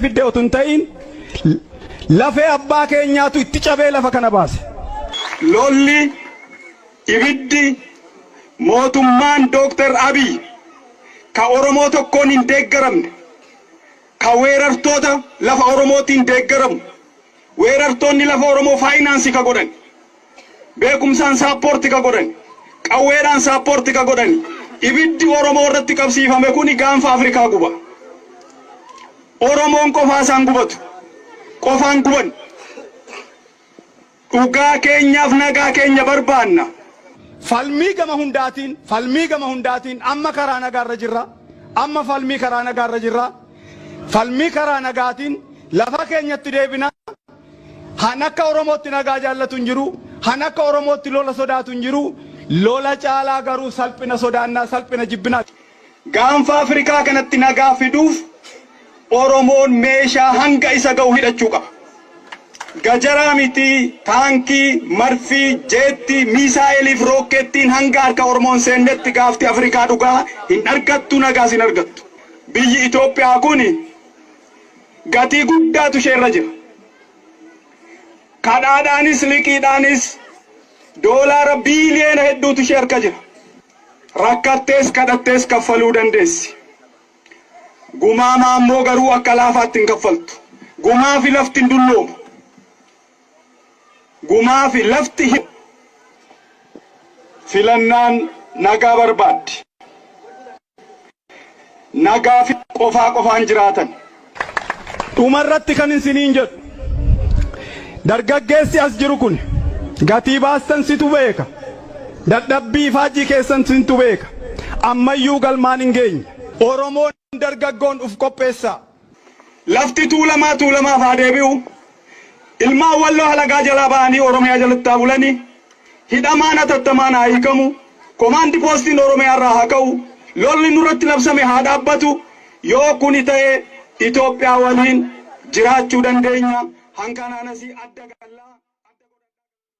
fidde otoo hin ta'in lafee abbaa keenyaatu itti cabee lafa kana baase. Lolli, ibiddi, mootummaan Dooktar Abiy ka Oromoo tokkoon hin deeggaramne, ka weerartoota lafa Oromootiin deeggaramu, weerartoonni lafa Oromoo finance ka godhan, beekumsaan support ka godhan, qawweedhaan support ka godhan, ibiddi Oromoo irratti qabsiifame kuni gaanfa Afrikaa guba. Oromoon qofaa isaan gubatu, qofaan guban. Dhugaa keenyaaf nagaa keenya barbaanna. Falmii gama hundaatiin, falmii gama hundaatiin amma karaa nagaarra jirra. Amma falmii karaa nagaarra jirra. Falmii karaa nagaatiin lafa keenyatti deebina. Han akka Oromootti nagaa jaallatu hin jiru. Han akka Oromootti lola sodaatu hin jiru. Lola caalaa garuu salphina sodaannaa, salphina jibbinaa. Gaanfa Afrikaa kanatti nagaa fiduuf Oromoon meeshaa hanga isa ga'u hidhachuu qaba. Gajaraa miti, taankii, marfii, jeettii, miisaa'eliif rookkeettiin hanga harka Oromoon seennetti gaafti Afrikaa dhugaa hin argattu, nagaas hin argattu. Biyyi Itoophiyaa kun gatii guddaatu isheerra jira. Kadhaadhaanis liqiidhaanis doolaara biiliyoona hedduutu ishee harka jira. Rakkattees kadhattees kaffaluu dandeessi. Gumaa ammoo garuu akka laafaatti hin kaffaltu. Gumaa fi lafti hin dulloomu. Gumaa fi lafti filannaan nagaa barbaaddi. Nagaa fi qofaa qofaan jiraatan. Dhumarratti kan isiniin jedhu, dargaggeessi as jiru kun gatii baastan situ beeka. Dadhabbii faajii keessan sintu beeka. Ammayyuu galmaan hin geenye. Oromoon dargaggoon uf qopheessaa. Lafti Tuulamaa Tuulamaaf haa deebi'u. Ilmaan Walloo halagaa jalaa ba'anii Oromiyaa jalatti haa bulanii. Hidhamaan hatattamaan haa hiikamu. Komaandi poostiin Oromiyaa irraa haa ka'u. Lolli nurratti labsame haa dhaabbatu. Yoo kuni ta'e, Itoophiyaa waliin jiraachuu dandeenya. Hankanaan asii adda gallaa.